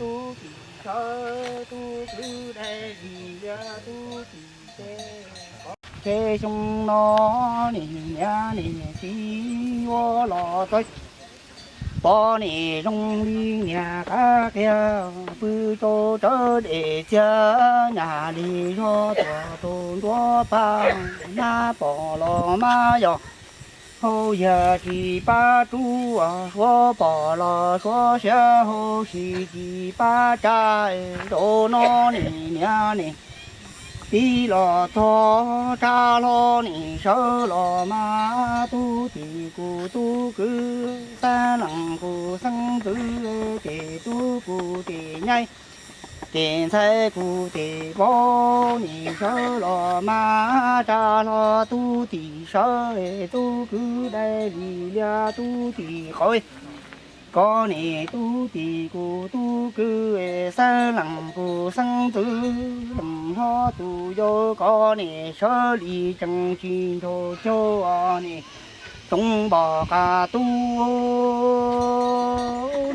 Tub tim sawv, tub kwv dai li liab tub tim teb. Txij xyoo no niam niam txiv yuav los txog, pom niam zoo li niam qab qia, pw rau tsawv dej txiag, nyam li zog tuaj rau nruab pag, nab pom los mab yog, hauv yag tsis pab rub, suav pom los suav siab, hauv si tsis pab tsa, rau no niam niam niam txiv los txog, tsa hlo niam sawv los mas, tub tim kuv tub kwv, xeeb leej kuv xeeb ntxwv, tes tub kuv tes nyab, tes ntxhais kuv tes vauv, niam sawv los mas, tsa hlo tub tim sawv, tub kwv dai li liab tub tim qauv, koj niam tub tim kuv tub kwv, xeeb leej kuv xeeb ntxwv, leej hlob tus yau, koj niam sawv li tsees tsis nrog caug, niam tsoov npom qab tub,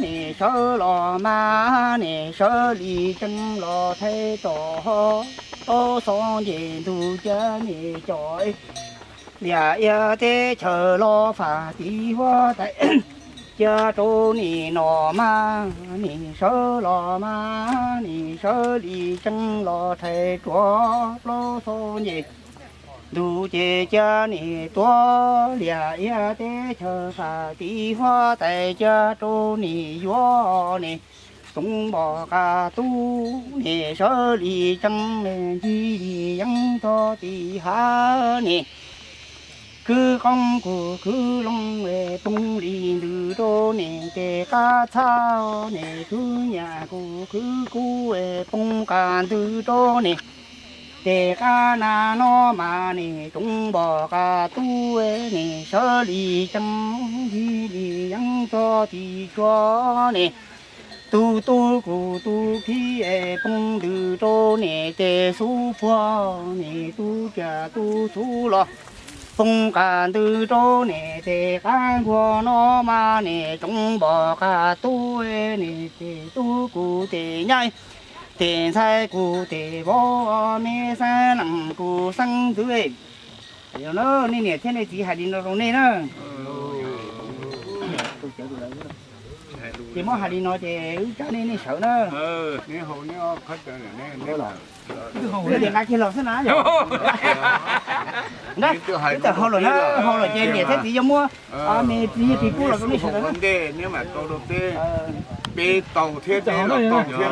niam sawv los mas, niam sawv li tsees los thaiv tso ho, ob xo nce ntug cia niam cov, liam ia teb chaws los fam tiv huab tais, cia rau niam no mas, niam sawv los mas, niam sawv li tsees los thaiv tsuav plaub xo nce ntug ces cia niam tuav, liam ia teb chaws fam tiv huab tais, cia rau niam yuav, niam tsoov npom qab tub, niam sawv li tsees ncig li yeeb txog tim hav, niam kwv qoob kuv kwv loo, poob li ntws rau niam tes qab txhab, niam kwv nyam kuv kwv kub, poob qab ntws rau niam tes qab na no mas, niam tsoov npom qab tub, niam sawv li tsees ncig li yeeb txog tim tsua, niam tub tub kuv tub khib, poob ntws rau niam tes xub puag, niam tub tsiaj tub xub los poob qab ntws rau niam tes qab nkuaj no mas, niam tsoov npom qab tub, niam tes tub kuv tes nyab, tes ntxhais kuv tes vauv, me xeeb leej kuv xeeb ntxwv. Nej niam thiab nej txiv hais li no rau nej na. Ces muab hais li no ces wb tsa nej, nej sawv na. Wb tias nqa kiag los xwb na. Wb tawm hau lawm na, hau lawm ces niam thiab txiv yuav muab me txiv pib pub los rau nej sawv na. Peb tau thiab, neb los tau thiab.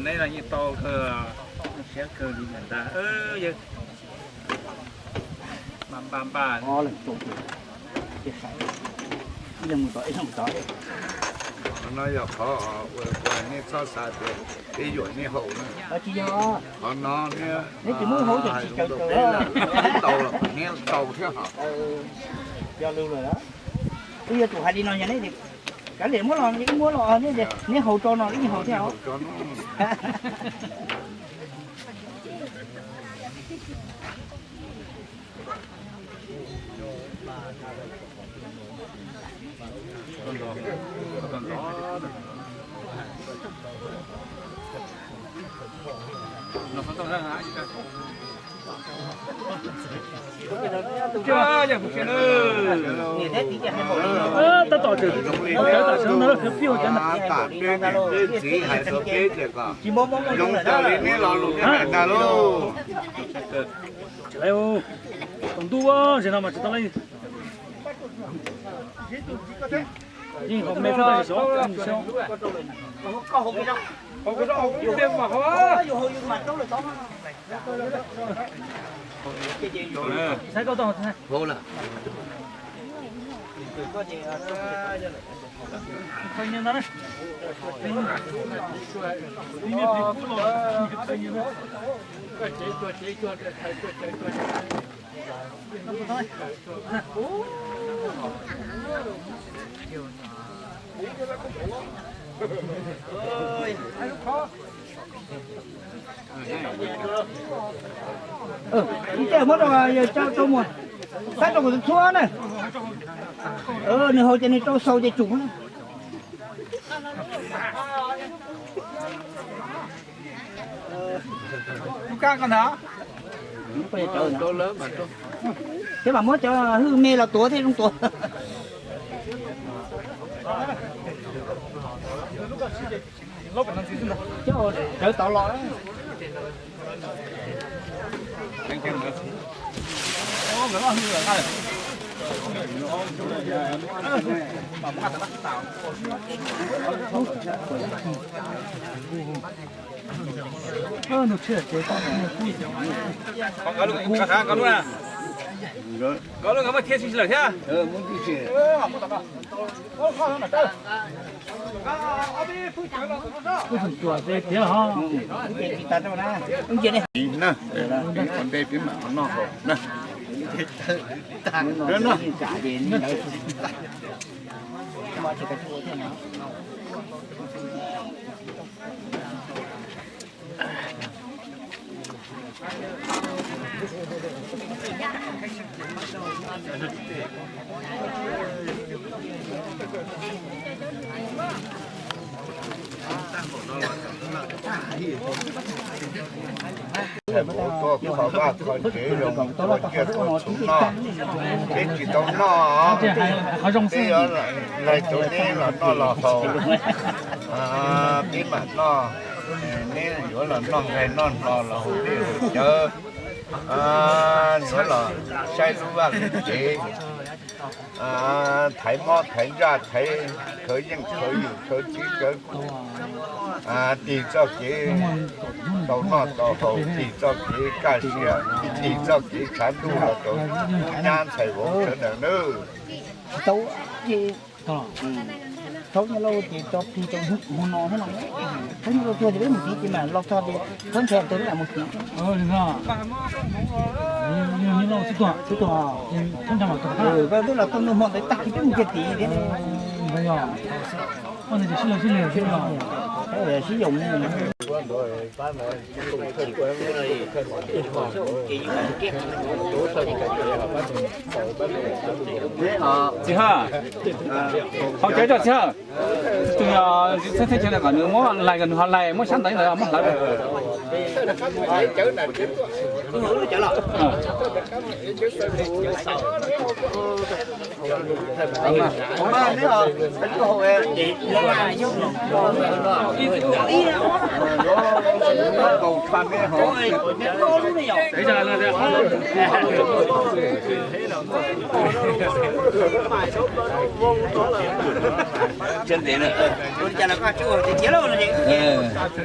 Neb los yeej tau kawg, siab kawg li ntag. No yog qhov uas nej txhob xav tias peb yuam nej haus na. Qhov no neb tsis muab haus ces tsis tau, neb tau thiab hos. Wb yuav tsum hais li no, yog neb tias kav liam muab los, wb muab los, neb haus tso no wb yeej haus thiab os. Tab tom tseem tam sim no pib hauv cov ntawd. Tsis muaj muaj zoo li neb lo lus neb hais ntag lauj. Tseem tau ntuj, zem no mas tsis tau li. Yeej haus me xwb tab sis xyov. Saib koj tau. Ib teg muab rau yawg Tsab rau mus, saib rau kuv tus txhua na. Nws haus ces nws rau xaus ces tsum na. Kab koj ntag. Thiab mas muab cov hwj me los tuav thiab zoo tuav. Coj rawv tod los. Nkawd lub nkawd muaj thiab tsis lawm thiab. Kuv tseem tuam ces tiav ho. Ib na, ua ntej peb mam noj haus na. Thawj mus tuaj kho vaj kho tsev zoo ua tsiaj tua txhuv noj, peb tsis tau noj, peb yuav laig rau neb los noj los haus, peb mam noj, neb yuav los noj nqaij noj hno los haus dej haus cawv, yuav los saib lub vaj lub tsev, thaiv mob thaiv ntsaj thaiv khawv yeej khawv yus khawv txiv khawv, tig txoj kev tau noj tau haus, tig txoj kev kaj siab, tig txoj kev tshav ntuj los rau tub nyab ntxhais vauv sawv daws nawb. Thaub nyob lauj ces tso plig rau hmo no thiab no. Thaub nyob lauj tuag ces peb mus tiv ces mam los txog ces thaub ntshai tuag peb mam mus tiv. Thaub tuag, peb los tuaj noj hmo ntawd tag kis peb mus kiag tiv thiab. Sib yoos. Txiv Hawj, haus cawv tso Txiv Hawj. Tus yog txheeb txheeb chaw kom nws muab lais, kom nws ho lais, muab xyab ntawv ntawd muab hlawv.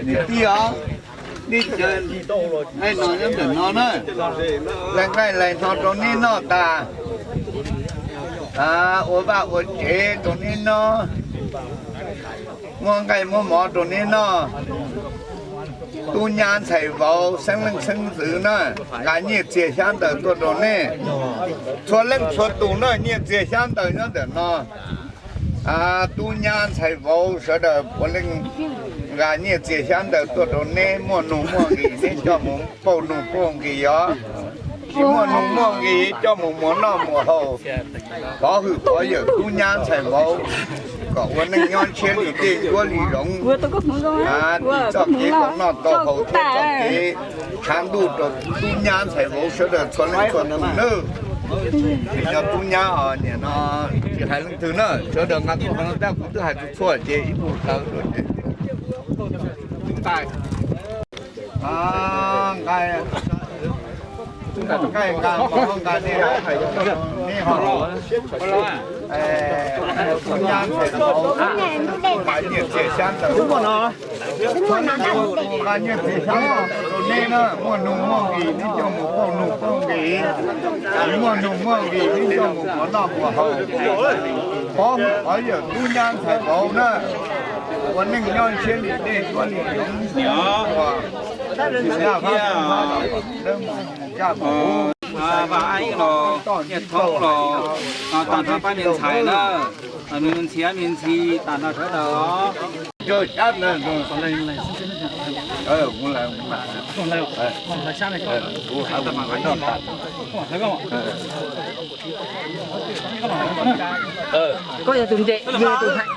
Niam tij os, nej cov no nyob ntawm no na, lais nqaij lais hno rau neb noj tas, ua vaj ua tsev rau neb noj, muab nqaij muab mov rau neb noj. Tub nyab ntxhais vauv xeeb leej xeeb ntxwv na, nqa nyiaj txiag xyab ntawv tuaj rau nej. Txhua leej txhua tus na, nyiaj txiag xyab ntawv nyob ntawm no. Tub nyab ntxhais vauv sawv daws puav leej nqa nyiaj txiag xyab ntawv tuaj rau neb, muaj nuj muaj nqis neb coj mus pauj nuj pauj nqis os. Tsis muaj nuj muaj nqis coj mus muas noj muas haus, pov hwm pov yawm tub nyab ntxhais vauv kom ua neej nyob ntshiab li dej ncuab li zoov. Tig txoj kev tau noj tau haus thiab txoj kev tshav ntuj rau tub nyab ntxhais vauv sawv daws txhua leej txhua tus nawb. Tsis yog tub nyab os, nim no tsis hais leej twg na, sawv daws nqa tuaj qhov no tab kuv twb hais txhua txhua ces ib tug hlawv dua ces nqaij nqa mov nqa dej, nej ho los, tub nyab ntxhais vauv nqa nyiaj txiag xyab ntawv, nqa nyiaj txiag xyab ntawv rau neb na, muaj nuj muaj nqis neb coj mus pauj nuj pauj nqis, muaj nuj muaj nqis neb coj mus muas noj muas haus, pov hwm pov yawm tub nyab ntxhais vauv na, ua neej nyob ntshiab li dej ncuab li zoov. Vaj Ab Eeb los, Nyiaj Thoob los, tag nrho pab me ntxhais na, nws ntxhiav me ntxhi tag nrho sawv daws os. Koj yog tus nres, yog tus hais.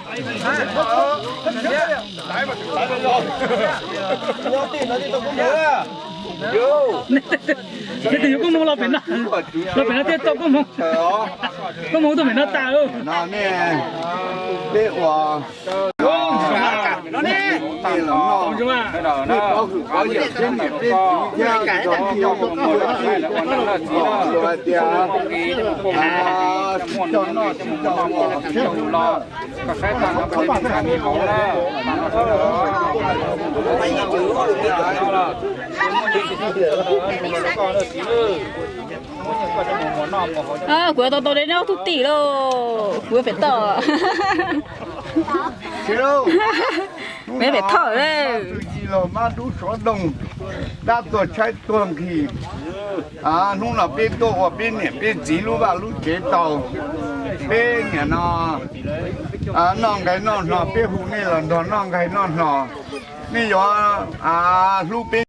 Yog tus yuav koob hmoov los pem no, los pem no thiaj tau koob hmoov. Koob hmoov tuaj pem no tas. No nej, peb ua nej los noj, nej pov hwm pov yawm peb niam peb txiv thiab cov phooj ywg hais tias sib coj noj sib coj ua, sib coj ua. Kuv tau tau de neb ob tug tim lauj, kuv yuav pem toj. Kuv yuav pem toj. Hnub no tus yig los mab dub sov doog, dab tuag tshaib tuag nqhis. Hnub no peb tuaj ua peb niam peb txiv lub vaj lub tsev tau. Peb niam no noj nqaij noj hno, peb hu nej los nrog noj nqaij noj hno. Nej yuav hlub peb.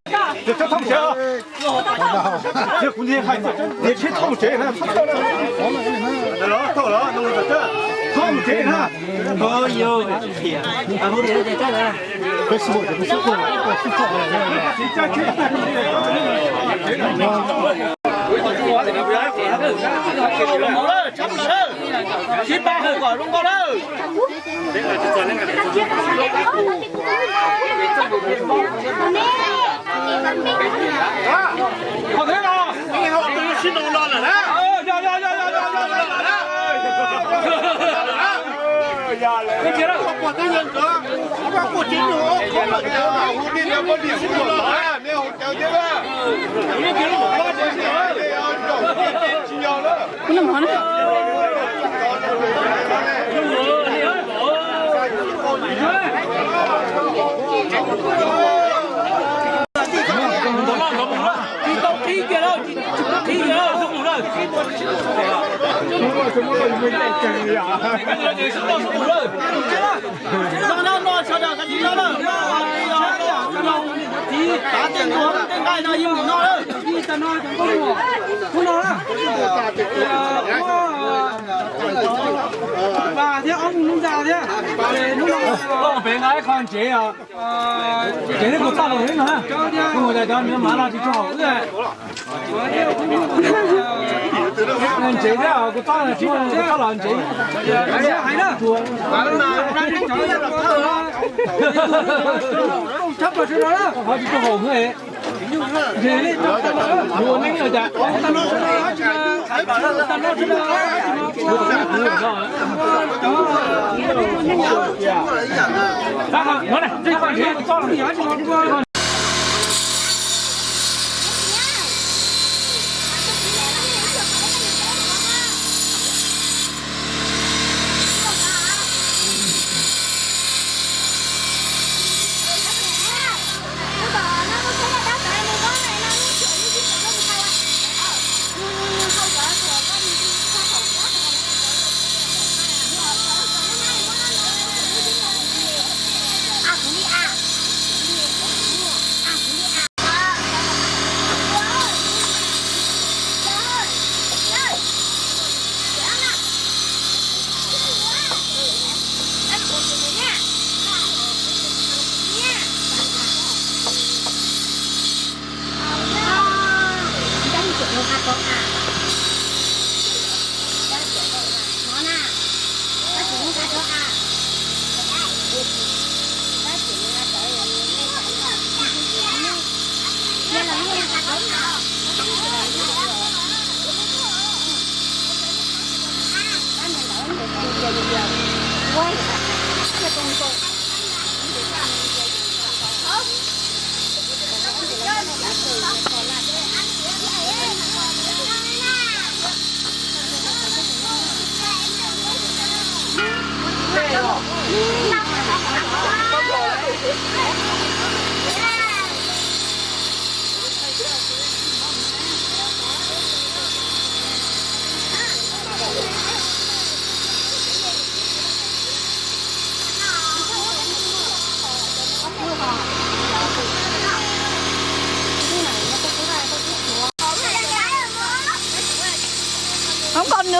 Peb nqa ib qho ntsev os. Tsev nej kuv txoj los no, kuv mus cov nws mas los tsis tau hauv wb. Ntsev thiab kuv txoj, kuv txoj los ntsev. Qhov tsis tau hauv wb. Ntsev, kuv ua neeb los cas.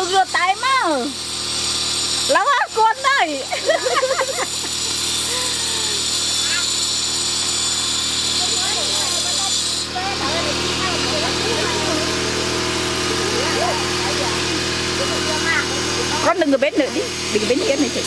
Tus tais mas lawv kua ntawm. Koj đừng có bếp nữa đi, đừng có bếp nữa.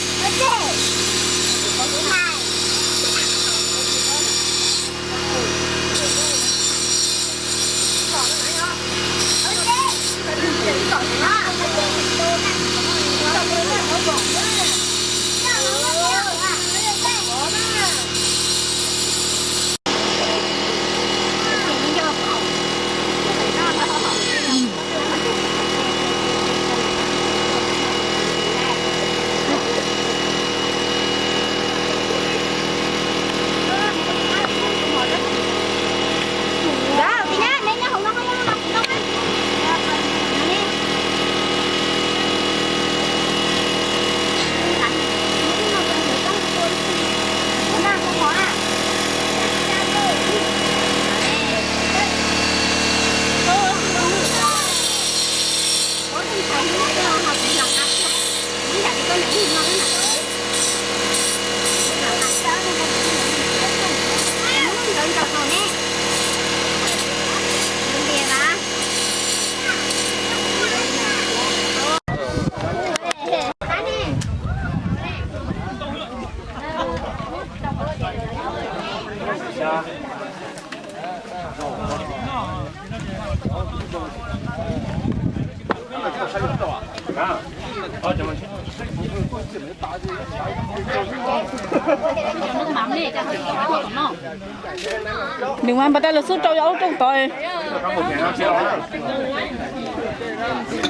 Nws mas npaj tau lawv xub rau ob rooj tod.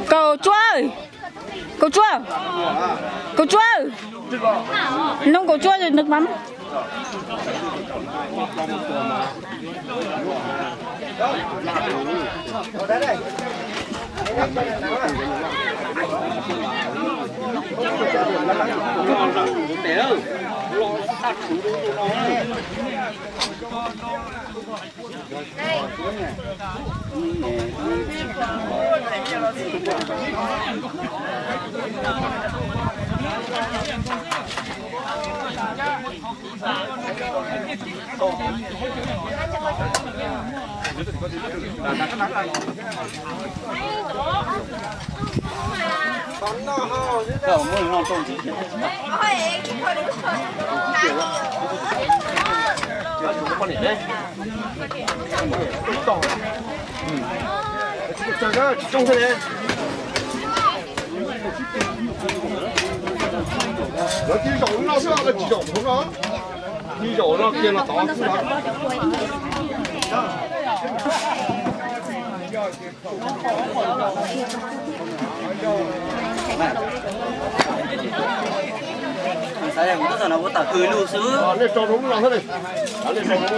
Kaum cuaj, kaum cuaj, kaum cuaj, noo kaum cuaj nws mas. Xav tias kuv tuaj txog no kuv tawm hws lug xwb.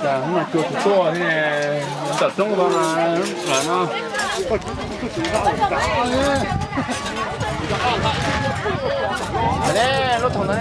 Cas hnub no cua tsis tuaj thiab, ntawm roob no lawm no. Lub thoo no.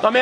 Tau me.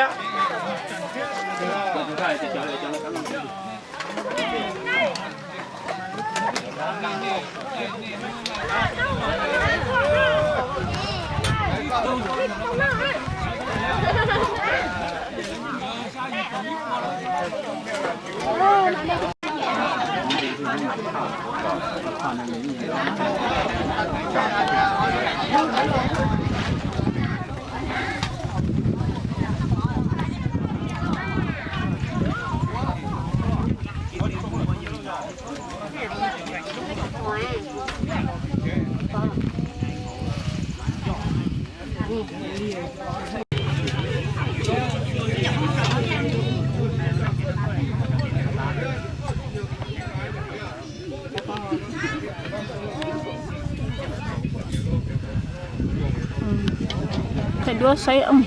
Yuav saib.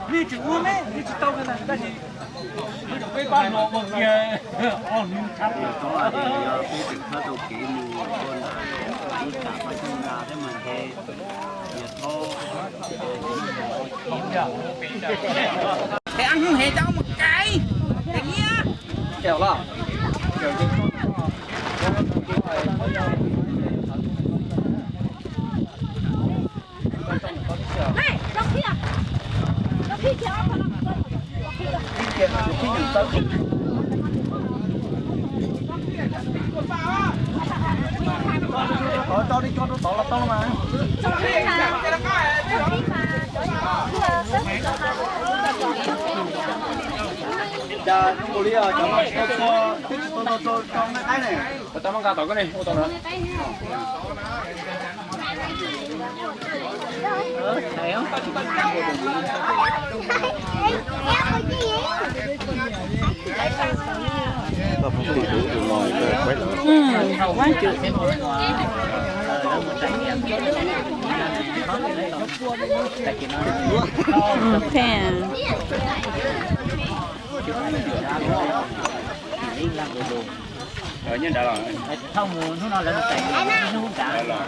Nej tsis ua me, nej tsis tau tab sis peb pab no ua kiag ob hnub tshab. Tsob hais tias yog peb tseem thawb tau kev mus ua ntawd, ib tsam pab xyoo na thiab mas ntshe yog thaub. Hes ab hes cov mus kais, hes nyiab. Tau nqa tom koj ne, ua tau na. Nyob nrad los. Thauj mus hnub no lawv mus tseem ib hnub nrad.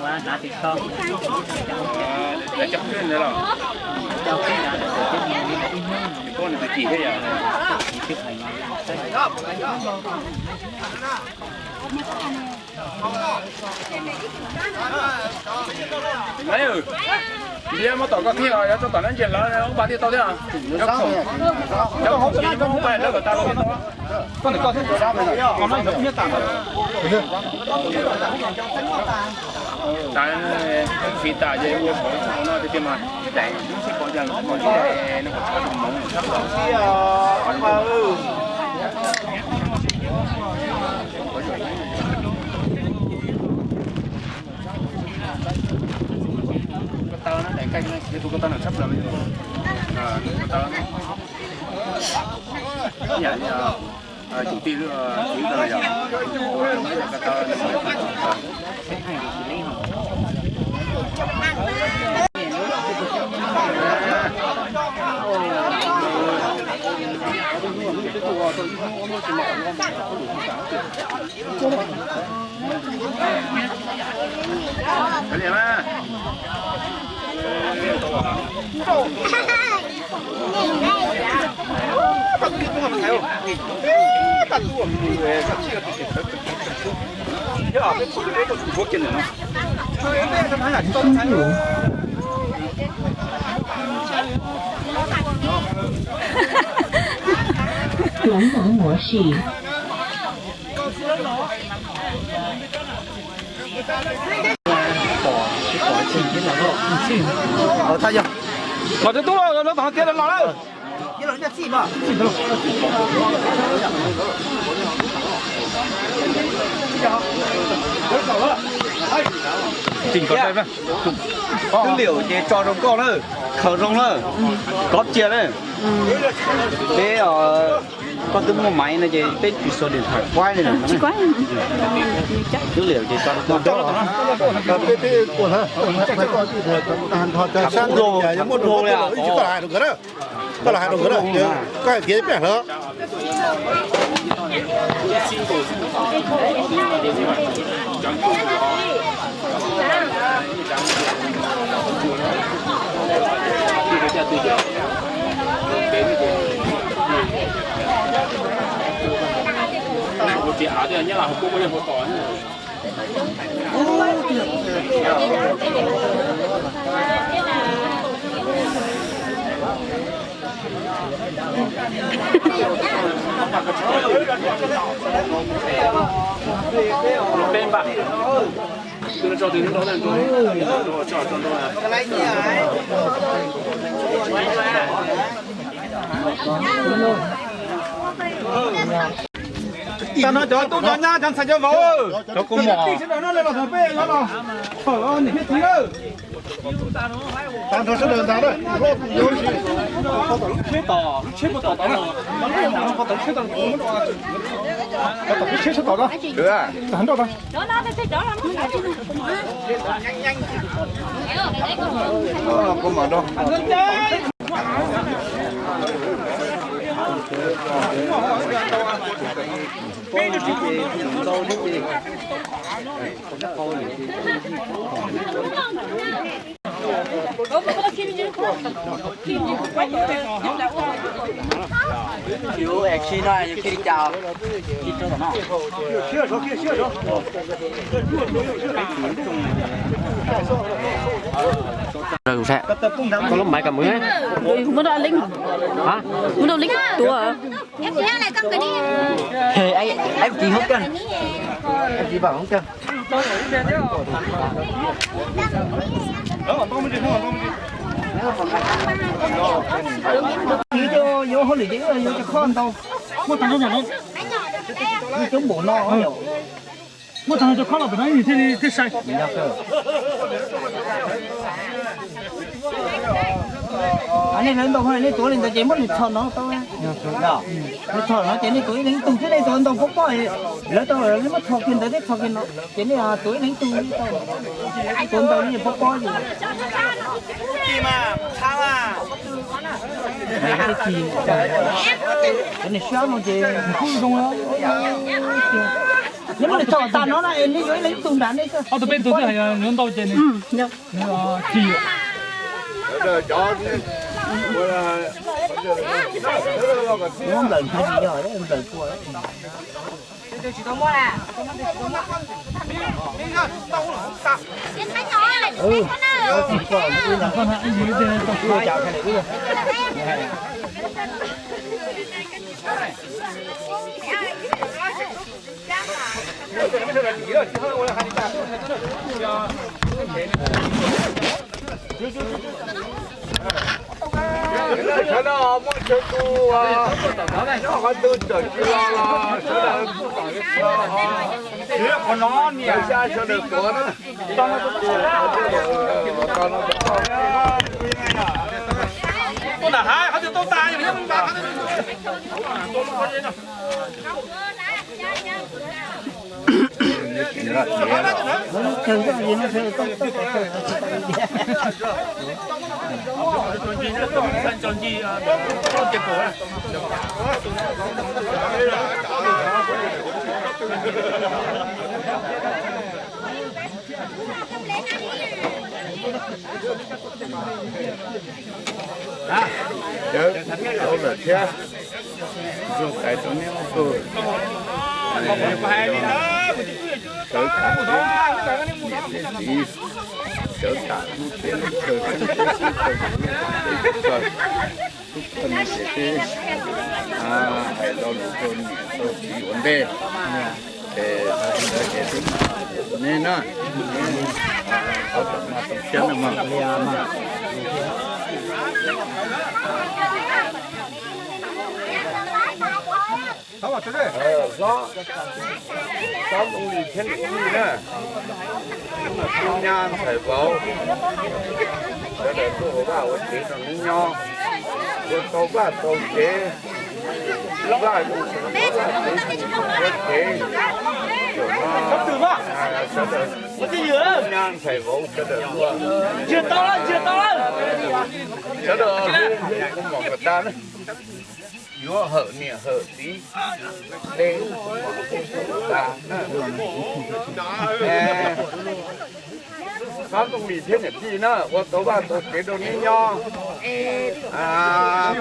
Ua hnav tis kho. Cov khwb ntawd los. Cov khwb nrad lawv tseem ib hnub. Koj nws tus chim thiab yom. Ntiab muab tom koj thiab, yog tso tom nab ntsia lawv ub npaj thiaj tau thiab. Cov khoom ces muab ub npaj lawv kom tas los thiaj tau. Koj ntawm koj thiab, koj no nyiab tas. Tas tsis tas ces ua qhov no tiag tiag mas daim lub sij pom yog qhov no kom tshab tus moov tshab los. Ko taw na, daim nqaij no, tus ko taw no tshab plaws. Ko taw yam li cov tij lub txiv ko yog ko taw. Los tus tub los tom tiab los lawm. Twb liam ces tso zoo koj na, khaws zoo na, kov cia na. Peb, koj twb muaj maiv no ces peb tsis xuas điện thoại quay li na. Twb liam ces tso zoo koj. Muaj dua li. Koj los hais rau nkawd na, koj hais tias peb hlawv. Tag no cov tub cov nyab cov ntxhais cov vauv, cov kwv mos, peb los niam thiab txiv na. Tag nrho sawv daws ntag, lub tsheb tom, lub tsheb puag tom tod na, tom lub tsheb tom, tom lub tsheb sab tom na, tag nrho tag. Tau lub maiv kam mus. Hả? Muốn đâu lính tua hả? Ê, em chỉ không cần. Em chỉ bảo không cần. Yuav cov hauj lwm ces yuav cov khob ntau. Muaj tag nrho cov khob los pem no thiaj li thiaj sai. Nej lawv ntau, nej tuav li ntawd ces muab nws txhom no tau. Nws txhom no ces nej tuav ib leeg tug xwb, nej tuav ntau pob pob, lawv tau lawv muab txhom kiag ntawd thiab txhom kiag no ces nej tuav ib leeg tug tau. Tuav ntau li pob pob ces cov niag siab no ces kuj zoo. Nej muab nws txhom tas no na es nej yuav ib leeg tug nrad nej. Ob tug peb tug xwb hais yuav ntau ces nws ci. Muab nplawm hnab tsis yog, nplawm kua. Sawv daws muaj chaw tu, qhov twg tseem tsis los los sawv daws tuaj, sawv daws tuav na. Sawv daws, sawv daws, sawv daws, niam thiab txiv, sawv daws, lub teb lub chaw, sawv daws, sawv daws, sawv daws, hais lo lus rau niam rau txiv ua ntej. Ces nej na, qhov tau mas tau siab na mas. Hlob, hlob Moo Lis thiab niam tij na, tub nyab ntxhais vauv, sawv daws tuaj ua vaj ua tsev rau neb nyob, ua tau vaj tau tsev, vaj ua tsev, ua tsev, sawv daws, tub nyab ntxhais vauv sawv daws tuaj, sawv daws hlub mos kom tas na. Yuav hawm niam hawm txiv, dej kuj mos kuj tas. Hlob Moo Lis thiab niam tij na, ua tau vaj tau tsev rau neb nyob,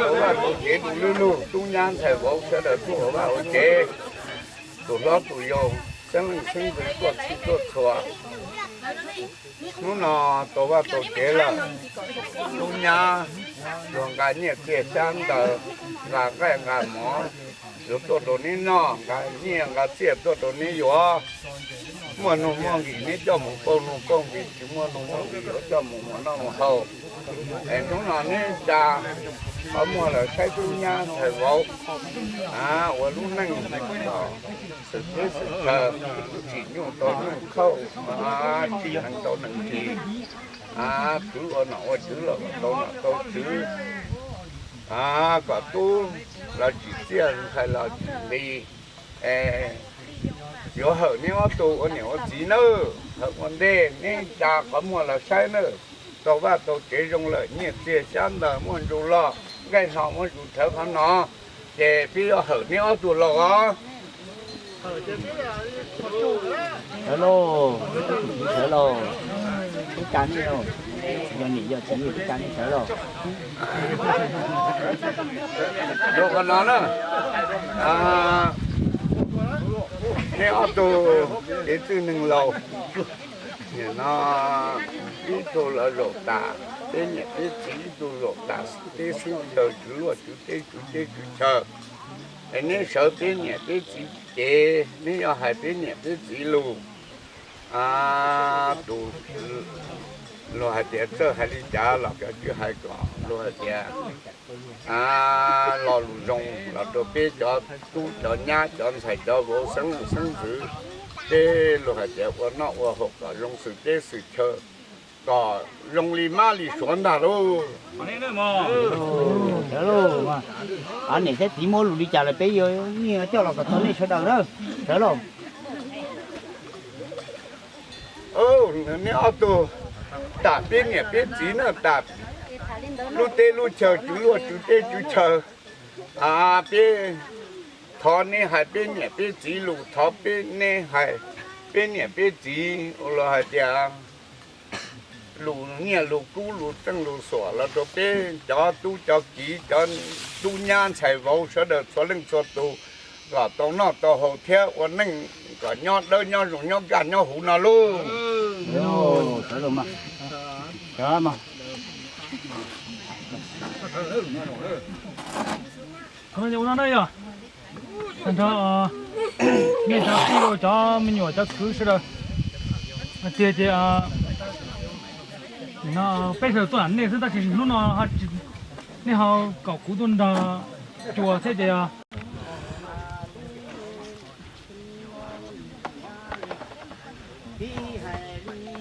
tau vaj tau tsev rau lwm lub tub nyab ntxhais vauv sawv daws tuaj ua vaj ua tsev. Tus hlob tus yau, xeeb leej xeeb ntxwv, tuaj txhij tuaj txhua, hnub no tau vaj tau tsev lawm, tub nyab luag nqa nyiaj txiag xyab ntawv, nqa nqaij nqa mov, yuav tuaj rau neb noj, nqa nyiaj nqa txiaj tuaj rau neb yuav. Muaj nuj muaj nqis neb coj mus pauj nuj pauj nqis, tsis muaj nuj muaj nqis yuav coj mus muas noj mus haus. Es hnub no neb tsa qhov muag los saib tub nyab ntxhais vauv ua lub neej xwm teb xwm chaw, tsim nyog tau neej khauj, tsim neeg tau neeg tsim, khwv ua nom ua tswv los kom tau nom tau tswv, kom tub los tsim txiaj, ntxhais los tsim nqi. Es yuav hawm neb ob tug ua niam ua txiv nawb, hawm ua ntej neb tsa qhov muag los saib nawb. Tau vaj tau tsev zoo lawm, nyiaj txiag xyab ntawv muaj ntsus loj, nqaij hno muaj ntsus rhawv qhov no, ces peb yuav hawm neb ob tug los os. Sawv lauj, sawv lauj, peb tsa nej lauj, yog niam yog txiv peb tsa nej sawv lauj. Rau qhov no na, neb ob tug kev txwj neeg laus, nim no ib tug los zaum tas peb niam peb txiv, ib tug zaum tas xib teb xib chaw, tswv luaj tswv teb tswv teb tswv chaw. Es neb sawv peb niam peb txiv cev, neb yuav hais peb niam peb txiv lus. Tus luag hais tias txawj hais li cas los koj tsis hais, kom luag hais tias lo lus zoo los rau peb cov tub cov nyab cov ntxhais cov vauv xeeb leej xeeb ntxwv, peb luag hais tias ua noj ua haus kom zoo xwm teb xwm chaw, kom zoo li mab li suav ntag lauj. Sawv lauj, niam thiab txiv muab lus li cas los peb yeej coj los kom tau nej sawv daws na. Sawv lauj. Neb ob tug tas peb niam peb txiv na, tas lub teb lub chaw tswv luaj tswv teb tswv chaw, peb thov neb hais peb niam peb txiv lus, thov peb neb hais peb niam peb txiv los hais tias lus nyiaj lus kub lus txeej lus xuam los rau peb cov tub cov kiv cov tub nyab ntxhais vauv sawv daws txhua leej txhua tus kom tau noj tau haus thiab ua neej kom nyob dawb nyob zoo nyob kaj nyob huv no lauj. Ua no na yog, tag nrho nej cov tij laug cov me nyuam cov kwv sawv daws, tiag tias peb sawv daws tuaj lam nej xwb tab sis hnub no nej ho kom kuv tuaj nrog cuag thiab ces Koob, koob. Li, li, hais lus.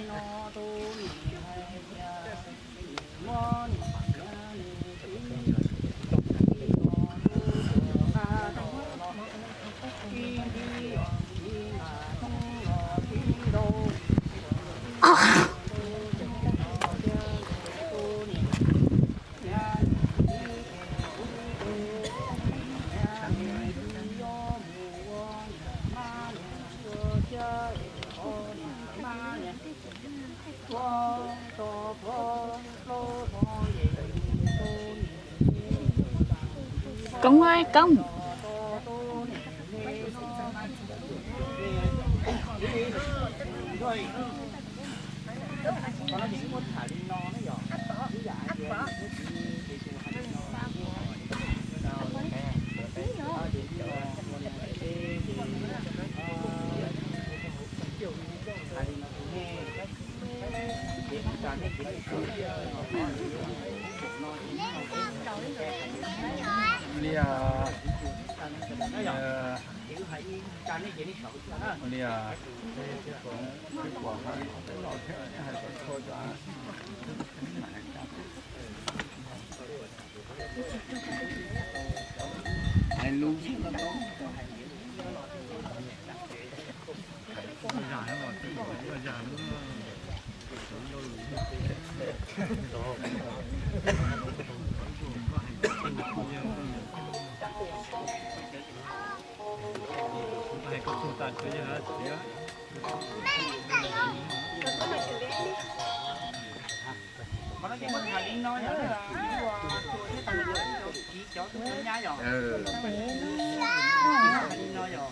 Qhov no ces muab tham li no yog, tus tub cov tub nyab yog, li no yog.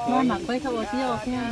Mas mam peb tau ua tib zoo thiab.